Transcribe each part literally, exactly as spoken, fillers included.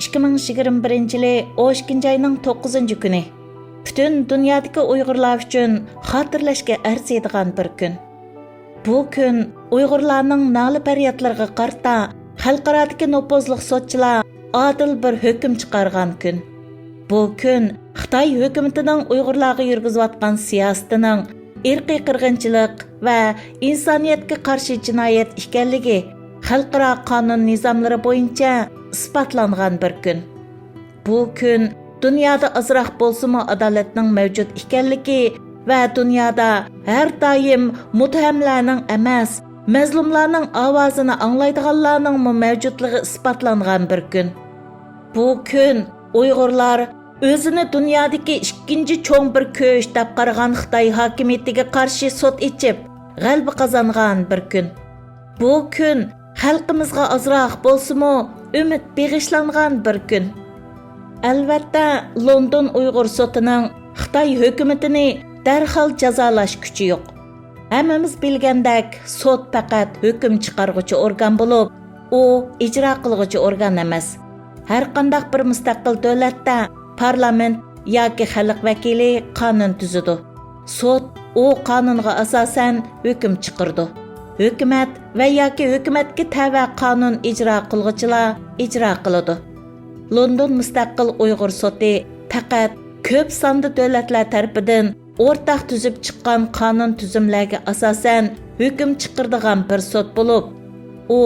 ئىككى مىڭ يىگىرمە بىرىنچى يىلى ئون ئىككىنچى ئاينىڭ توققۇزىنچى كۈنى. پۈتۈن دۇنيادىكى ئۇيغۇرلار ئۈچۈن خاتىرىلەشكە ئەرزىيدىغان بىر كۈن. بۇ كۈن ئۇيغۇرلارنىڭ نالە-پەريادلىرىغا قارىتا خەلقئارادىكى نوپۇزلۇق سوتچىلار ئادىل بىر ھۆكۈم چىقارغان كۈن. بۇ كۈن خىتاي ھۆكۈمىتىنىڭ ئۇيغۇرلارغا يۈرگۈزۈۋاتقان سىياسىتىنىڭ ئىرقىي قىرغىنچىلىق ۋە ئىنسانىيەتكە قارشى جىنايەت ئىكەنلىكى خەلقئارا قانۇن نىزاملىرى بويىچە ئىسپاتلانغان بىر كۈن. بۇ كۈن دۇنيادا ئازراق بولسىمۇ ئادالەتنىڭ مەۋجۇت ئىكەنلىكى ۋە دۇنيادا ھەر دائىم مۇتتەھەملەرنىڭ ئەمەس، مەزلۇملارنىڭ ئاۋازىنى ئاڭلايدىغانلارنىڭمۇ مەۋجۇتلۇقى ئىسپاتلانغان بىر كۈن. بۇ كۈن ئۇيغۇرلار ئۆزىنى دۇنيادىكى ئىككىنچى چوڭ بىر كۈچ دەپ قارىغان خىتاي ھاكىمىيىتىگە قارشى سوت ئېچىپ، غەلىبە قازانغان بىر كۈن. بۇ كۈن خەلقىمىزغا ئازراق بولسىمۇ ئۈمىد بېغىشلانغان بىر كۈن. ئەلۋەتتە، لوندون ئۇيغۇر سوتىنىڭ خىتاي ھۆكۈمىتىنى دەرھال جازالاش كۈچى يوق. ھەممىمىز بىلگەندەك، سوت پەقەت ھۆكۈم چىقارغۇچى ئورگان بولۇپ، ئۇ ئىجرا قىلغۇچى ئورگان ئەمەس. ھەرقانداق بىر مۇستەقىل دۆلەتتە پارلامېنت ياكى خەلق ۋەكىلى قانۇن تۈزىدۇ. سوت ئۇ قانۇنغا ئاساسەن ھۆكۈم چىقىرىدۇ. ھۆكۈمەت ۋە ياكى ھۆكۈمەتكە تەۋە قانۇن ئىجرا قىلغۇچىلار ئىجرا قىلىدۇ. لوندون مۇستەقىل ئۇيغۇر سوتى پەقەت كۆپ ساندا دۆلەتلەر تەرىپىدىن ئورتاق تۈزۈپ چىققان قانۇن تۈزۈملەرگە ئاساسەن ھۆكۈم چىقىرىدىغان بىر سوت بولۇپ، ئۇ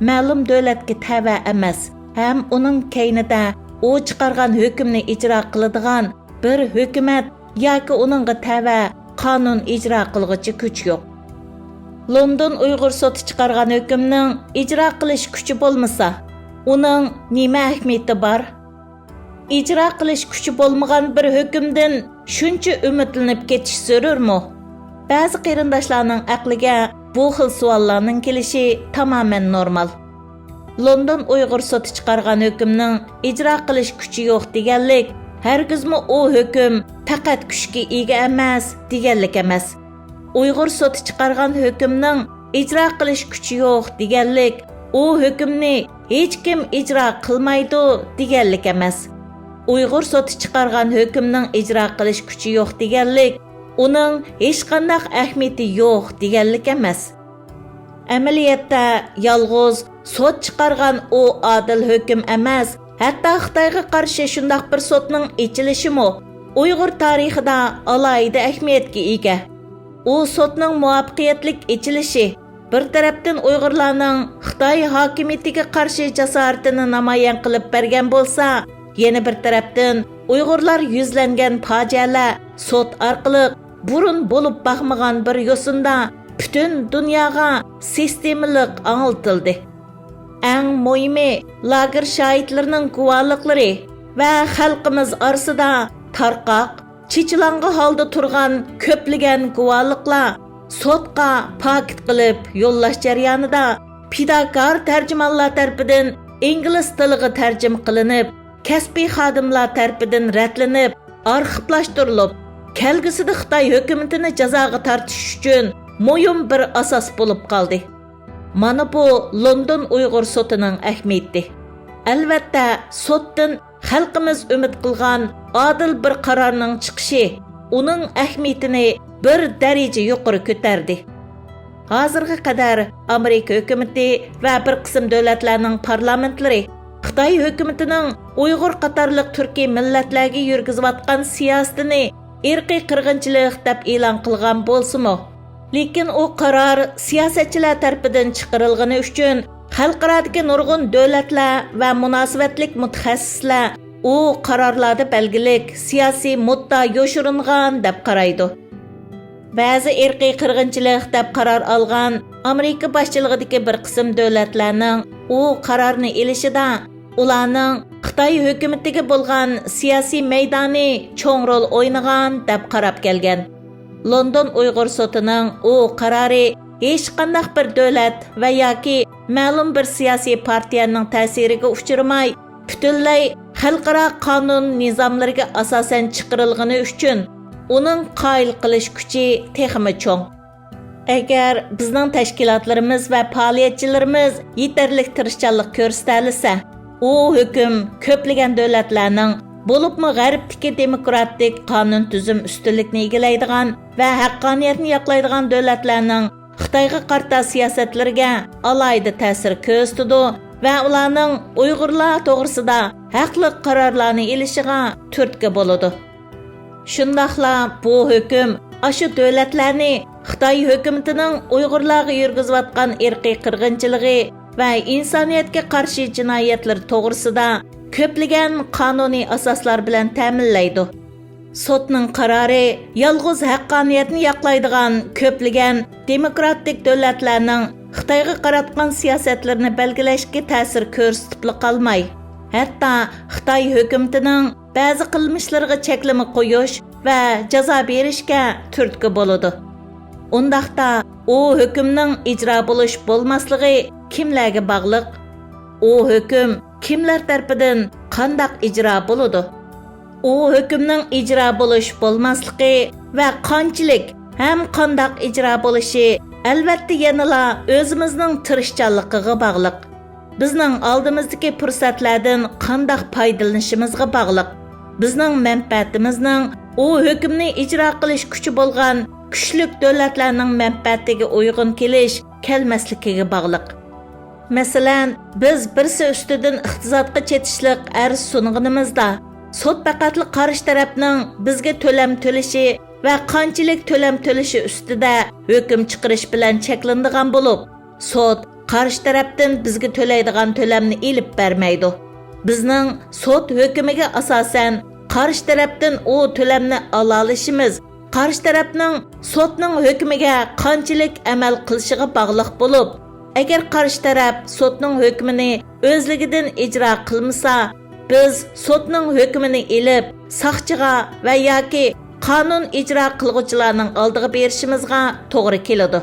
مەلۇم دۆلەتكە تەۋە ئەمەس ھەم ئۇنىڭ كەينىدە ئۇ چىقارغان ھۆكۈمنى ئىجرا قىلىدىغان بىر ھۆكۈمەت ياكى ئۇنىڭغا تەۋە قانۇن ئىجرا قىلغۇچى كۈچ يوق. لوندون ئۇيغۇر سوتى چىقارغان ھۆكۈمنىڭ ئىجرا قىلىش كۈچى بولمىسا، ئۇنىڭ نېمە ئەھمىيىتى بار؟ ئىجرا قىلىش كۈچى بولمىغان بىر ھۆكۈمدىن شۇنچە ئۈمىدلىنىپ كېتىش زۆرۈرمۇ؟ بەزى قېرىنداشلارنىڭ ئەقلىگە بۇ خىل سوئاللارنىڭ كېلىشى تامامەن نورمال. لوندون ئۇيغۇر سوتى چىقارغان ھۆكۈمنىڭ ئىجرا قىلىش كۈچى يوق دېگەنلىك، ھەرگىزمۇ ئۇ ھۆكۈم پەقەت كۈچكە ئىگە ئەمەس دېگەنلىك ئەمەس. ئۇيغۇر سوتى چىقارغان ھۆكۈمنىڭ ئىجرا قىلىش كۈچى يوق دېگەنلىك، ئۇ ھۆكۈمنى ھېچكىم ئىجرا قىلمايدۇ دېگەنلىك ئەمەس. ئۇيغۇر سوتى چىقارغان ھۆكۈمنىڭ ئىجرا قىلىش كۈچى يوق دېگەنلىك، ئۇنىڭ ھېچقانداق ئەھمىيىتى يوق دېگەنلىك ئەمەس. ئەمەلىيەتتە، يالغۇز سوت چىقارغان ئۇ ئادىل ھۆكۈم ئەمەس، ھەتتا خىتايغا قارشى شۇنداق بىر سوتنىڭ ئېچىلىشىمۇ ئۇيغۇر تارىخىدا ئالاھىدە ئەھمىيەتكە ئىگە. ئۇ سوتنىڭ مۇۋەپپەقىيەتلىك ئېچىلىشى، بىر تەرەپتىن ئۇيغۇرلارنىڭ خىتاي ھاكىمىيىتىگە قارشى جاسارىتىنى نامايان قىلىپ بەرگەن بولسا، يەنە بىر تەرەپتىن ئۇيغۇرلار يۈزلەنگەن پاجىئەلەر سوت ئارقىلىق بۇرۇن بولۇپ باقمىغان بىر يوسۇندا پۈتۈن دۇنياغا سىستېمىلىق ئاڭلىتىلدى. ئەڭ مۇھىمى، لاگېر شاھىتلىرىنىڭ گۇۋاھلىقلىرى ۋە خەلقىمىز ئارىسىدا تارقاق، چېچىلاڭغۇ ھالدا تۇرغان كۆپلىگەن گۇۋاھلىقلار سوتقا پاكىت قىلىپ يوللاش جەريانىدا پىداكار تەرجىمانلار تەرىپىدىن ئىنگلىز تىلىغا تەرجىمە قىلىنىپ، كەسپىي خادىملار تەرىپىدىن رەتلىنىپ، ئارخىپلاشتۇرۇلۇپ، كەلگۈسىدە خىتاي ھۆكۈمىتىنى جازاغا تارتىش ئۈچۈن مۇھىم بىر ئاساس بولۇپ قالدى. مانا بۇ لوندون ئۇيغۇر سوتىنىڭ ئەھمىيىتى. ئەلۋەتتە، سوتتىن خەلقىمىز ئۈمىد قىلغان ئادىل بىر قارارنىڭ چىقىشى ئۇنىڭ ئەھمىيىتىنى بىر دەرىجە يۇقىرى كۆتەردى. ھازىرغا قەدەر ئامېرىكا ھۆكۈمىتى ۋە بىر قىسىم دۆلەتلەرنىڭ پارلامېنتلىرى خىتاي ھۆكۈمىتىنىڭ ئۇيغۇر قاتارلىق تۈركىي مىللەتلەرگە يۈرگۈزۈۋاتقان سىياسىتىنى ئىرقىي قىرغىنچىلىق دەپ ئېلان قىلغان بولسىمۇ، لېكىن ئۇ قارار سىياسەتچىلەر تەرىپىدىن چىقىرىلغىنى ئۈچۈن خەلقئارادىكى نۇرغۇن دۆلەتلەر ۋە مۇناسىۋەتلىك مۇتەخەسسىسلەر ئۇ قارارلاردا بەلگىلىك سىياسىي مۇددا يوشۇرۇنغان دەپ قارايدۇ. بەزى ئىرقىي قىرغىنچىلىق دەپ قارار ئالغان ئامېرىكا باشچىلىقىدىكى بىر قىسىم دۆلەتلەرنىڭ ئۇ قارارنى ئېلىشىدا ئۇلارنىڭ خىتاي ھۆكۈمىتىگە بولغان سىياسىي مەيدانى چوڭ رول ئوينىغان دەپ قاراپ كەلگەن. لوندون ئۇيغۇر سوتىنىڭ ئۇ قارارى ھېچقانداق بىر دۆلەت ۋە ياكى مەلۇم بىر سىياسىي پارتىيەنىڭ تەسىرىگە ئۇچرىماي، پۈتۈنلەي خەلقئارا قانۇن نىزاملىرىغا ئاساسەن چىقىرىلغىنى ئۈچۈن، ئۇنىڭ قايىل قىلىش كۈچى تېخىمۇ چوڭ. ئەگەر بىزنىڭ تەشكىلاتلىرىمىز ۋە پائالىيەتچىلىرىمىز يېتەرلىك تىرىشچانلىق كۆرسىتەلىسە، ئۇ ھۆكۈم كۆپلىگەن دۆلەتلەرنىڭ، بولۇپمۇ غەربتىكى دېموكراتىك قانۇن تۈزۈم ئۈستۈنلۈكنى ئىگىلەيدىغان ۋە ھەققانىيەتنى ياقلايدىغان دۆلەتلەرنىڭ خىتايغا قارىتا سىياسەتلىرىگە ئالاھىدە تەسىر كۆرسىتىدۇ ۋە ئۇلارنىڭ ئۇيغۇرلار توغرىسىدا ھەقلىق قارارلارنى ئېلىشىغا تۈرتكە بولىدۇ. شۇنداقلا بۇ ھۆكۈم ئاشۇ دۆلەتلەرنى خىتاي ھۆكۈمىتىنىڭ ئۇيغۇرلارغا يۈرگۈزۈۋاتقان ئىرقىي قىرغىنچىلىقى ۋە ئىنسانىيەتكە قارشى جىنايەتلىرى توغرىسىدا كۆپلىگەن قانۇنىي ئاساسلار بىلەن تەمىنلەيدۇ. سوتنىڭ قارارى يالغۇز ھەققانىيەتنى ياقلايدىغان كۆپلىگەن دېموكراتىك دۆلەتلەرنىڭ خىتايغا قاراتقان سىياسەتلىرىنى بەلگىلەشكە تەسىر كۆرسىتىپلا قالماي، ھەتتا خىتاي ھۆكۈمىتىنىڭ بەزى قىلمىشلىرىغا چەكلىمە قويۇش ۋە جازا بېرىشكە تۈرتكە بولىدۇ. ئۇنداقتا ئۇ ھۆكۈمنىڭ ئىجرا بولۇش بولماسلىقى كىملەرگە باغلىق؟ ئۇ ھۆكۈم كىملەر تەرىپىدىن قانداق ئىجرا بولىدۇ؟ ئۇ ھۆكۈمنىڭ ئىجرا بولۇش بولماسلىقى ۋە قانچىلىك ھەم قانداق ئىجرا بولۇشى، ئەلۋەتتە، يەنىلا ئۆزىمىزنىڭ تىرىشچانلىقىغا باغلىق. بىزنىڭ ئالدىمىزدىكى پۇرسەتلەردىن قانداق پايدىلىنىشىمىزغا باغلىق. بىزنىڭ مەنپەئەتىمىزنىڭ ئۇ ھۆكۈمنى ئىجرا قىلىش كۈچى بولغان كۈچلۈك دۆلەتلەرنىڭ مەنپەئەتىگە ئۇيغۇن كېلىش، كەلمەسلىكىگە باغلىق. مەسىلەن، بىز بىرسى ئۈستىدىن ئىقتىسادقا چېتىشلىق ئەرز سۇنغىنىمىزدا، سوت پەقەتلا قارشى تەرەپنىڭ بىزگە تۆلەم تۆلىشى ۋە قانچىلىك تۆلەم تۆلىشى ئۈستىدە ھۆكۈم چىقىرىش بىلەن چەكلىنىدىغان بولۇپ، سوت قارشى تەرەپتىن بىزگە تۆلەيدىغان تۆلەمنى ئېلىپ بەرمەيدۇ. بىزنىڭ سوت ھۆكمىگە ئاساسەن قارشى تەرەپتىن ئۇ تۆلەمنى ئالالىشىمىز، قارشى تەرەپنىڭ سوتنىڭ ھۆكمىگە قانچىلىك ئەمەل قىلىشىغا باغلىق بولۇپ، ئەگەر قارشى تەرەپ سوتنىڭ ھۆكمىنى ئۆزلۈكىدىن ئىجرا قىلمىسا، بىز سوتنىڭ ھۆكمىنى ئېلىپ، ساقچىغا ۋە ياكى قانۇن ئىجرا قىلغۇچىلارنىڭ ئالدىغا بېرىشىمىزغا توغرا كېلىدۇ.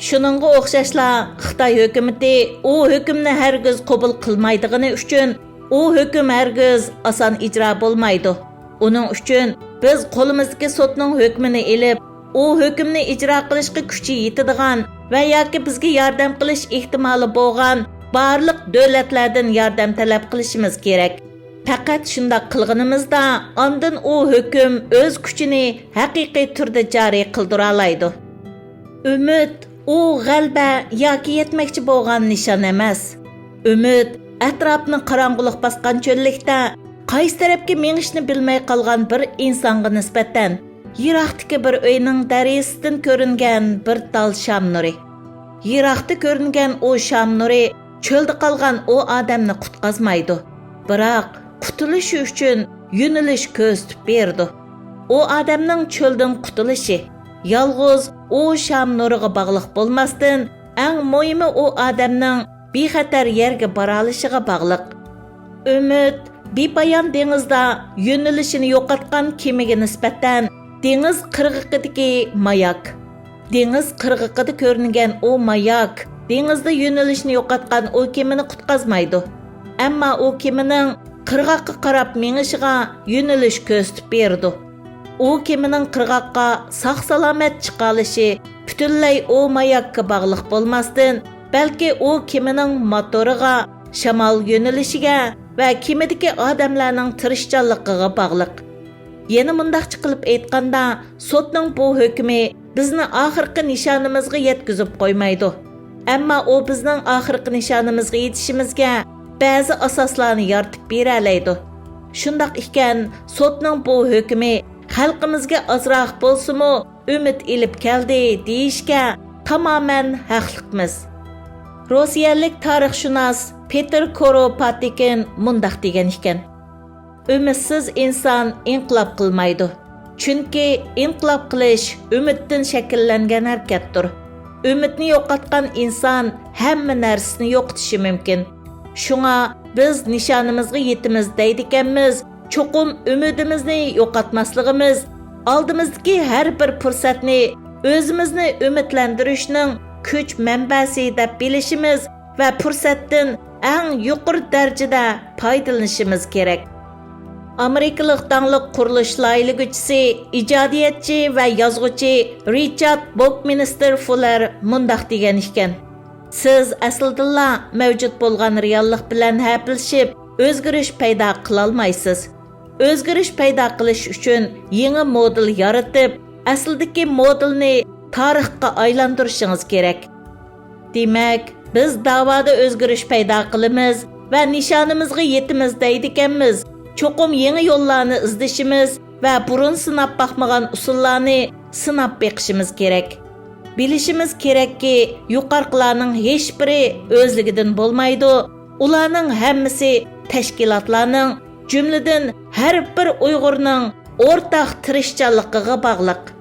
شۇنىڭغا ئوخشاشلا، خىتاي ھۆكۈمىتى ئۇ ھۆكۈمنى ھەرگىز قوبۇل قىلمايدىغىنى ئۈچۈن، ئۇ ھۆكۈم ھەرگىز ئاسان ئىجرا بولمايدۇ. ئۇنىڭ ئۈچۈن بىز قولىمىزدىكى سوتنىڭ ھۆكمىنى ئېلىپ، ئۇ ھۆكۈمنى ئىجرا قىلىشقا كۈچى يېتىدىغان ۋە ياكى بىزگە ياردەم قىلىش ئېھتىمالى بولغان بارلىق دۆلەتلەردىن ياردەم تەلەپ قىلىشىمىز كېرەك. پەقەت شۇنداق قىلغىنىمىزدا، ئاندىن ئۇ ھۆكۈم ئۆز كۈچىنى ھەقىقىي تۈردە جارى قىلدۇرالايدۇ. ئۈمىد، ئۇ غەلىبە ياكى يەتمەكچى بولغان نىشان ئەمەس. ئۈمىد، ئەتراپنى قاراڭغۇلۇق باسقان چۆللۈكتە قايسى تەرەپكە مېڭىشنى بىلمەي قالغان بىر ئىنسانغا نىسبەتەن، يىراقتىكى بىر ئۆينىڭ دەرىزىسىدىن كۆرۈنگەن بىر تال شام نۇرى. يىراقتا كۆرۈنگەن ئۇ شام نۇرى چۆلدە قالغان ئۇ ئادەمنى قۇتقازمايدۇ، بىراق قۇتۇلۇشى ئۈچۈن يۆنىلىش كۆرسىتىپ بېرىدۇ. ئۇ ئادەمنىڭ چۆلدىن قۇتۇلۇشى يالغۇز ئۇ شام نۇرىغا باغلىق بولماستىن، ئەڭ مۇھىمى ئۇ ئادەمنىڭ بىخەتەر يەرگە بارالىشىغا باغلىق. ئۈمىد بىپايان دېڭىزدا يۆنىلىشىنى يوقاتقان كېمىگە نىسبەتەن دېڭىز قىرغىقىدىكى ماياك. دېڭىز قىرغىقىدا كۆرۈنگەن ئۇ ماياك دېڭىزدا يۆنىلىشىنى يوقاتقان ئۇ كېمىنى قۇتقازمايدۇ. ئەمما ئۇ كېمىنىڭ قىرغاققا قاراپ مېڭىشىغا يۆنىلىش كۆرسىتىپ بېرىدۇ. ئۇ كېمىنىڭ قىرغاققا ساق-سالامەت چىقالىشى پۈتۈنلەي ئۇ ماياكقا باغلىق بولماستىن، بەلكى ئۇ كېمىنىڭ موتورىغا، شامال يۆنىلىشىگە ۋە كېمىدىكى ئادەملەرنىڭ تىرىشچانلىقىغا باغلىق. يەنە مۇنداقچە قىلىپ ئېيتقاندا، سوتنىڭ بۇ ھۆكمى بىزنى ئاخىرقى نىشانىمىزغا يەتكۈزۈپ قويمايدۇ. ئەمما ئۇ بىزنىڭ ئاخىرقى نىشانىمىزغا يېتىشىمىزگە بەزى ئاساسلارنى يارىتىپ بېرەلەيدۇ. شۇنداق ئىكەن، سوتنىڭ بۇ ھۆكمى خەلقىمىزگە ئازراق بولسىمۇ ئۈمىد ئېلىپ كەلدى دېيىشكە تامامەن ھەقلىقمىز. روسىيەلىك تارىخشۇناس پېتىر كۇروپاتكىن مۇنداق دېگەن ئىكەن: ئۈمىدسىز ئىنسان ئىنقىلاب قىلمايدۇ. چۈنكى ئىنقىلاب قىلىش ئۈمىدتىن شەكىللەنگەن ھەرىكەتتۇر. ئۈمىدنى يوقاتقان ئىنسان ھەممە نەرسىنى يوقىتىشى مۇمكىن. شۇڭا بىز نىشانىمىزغا يېتىمىز دەيدىكەنمىز، چوقۇم ئۈمىدىمىزنى يوقاتماسلىقىمىز، ئالدىمىزدىكى ھەر بىر پۇرسەتنى ئۆزىمىزنى ئۈمىدلەندۈرۈشنىڭ كۈچ مەنبەسى دەپ بىلىشىمىز ۋە پۇرسەتتىن ئەڭ يۇقىرى دەرىجىدە پايدىلىنىشىمىز كېرەك. ئامېرىكىلىق داڭلىق قۇرۇلۇش لايىھىلىگۈچىسى، ئىجادىيەتچى ۋە يازغۇچى رىچارد بوكمىنستېر فۇللېر مۇنداق دېگەن ئىكەن: سىز ئەسلىدىنلا مەۋجۇت بولغان رېئاللىق بىلەن ھەپىلىشىپ، ئۆزگىرىش پەيدا قىلالمايسىز. ئۆزگىرىش پەيدا قىلىش ئۈچۈن يېڭى مودېل يارىتىپ، ئەسلىدىكى مودېلنى تارىخقا ئايلاندۇرۇشىڭىز كېرەك. دېمەك، بىز داۋادا ئۆزگىرىش پەيدا قىلىمىز ۋە نىشانىمىزغا يېتىمىز دەيدىكەنمىز، چوقۇم يېڭى يوللارنى ئىزدىشىمىز ۋە بۇرۇن سىناپ باقمىغان ئۇسۇللارنى سىناپ بېقىشىمىز كېرەك. بىلىشىمىز كېرەككى، يۇقىرىقىلارنىڭ ھېچبىرى ئۆزلۈكىدىن بولمايدۇ، ئۇلارنىڭ ھەممىسى تەشكىلاتلارنىڭ، جۈملىدىن ھەر بىر ئۇيغۇرنىڭ ئورتاق تىرىشچانلىقىغا باغلىق.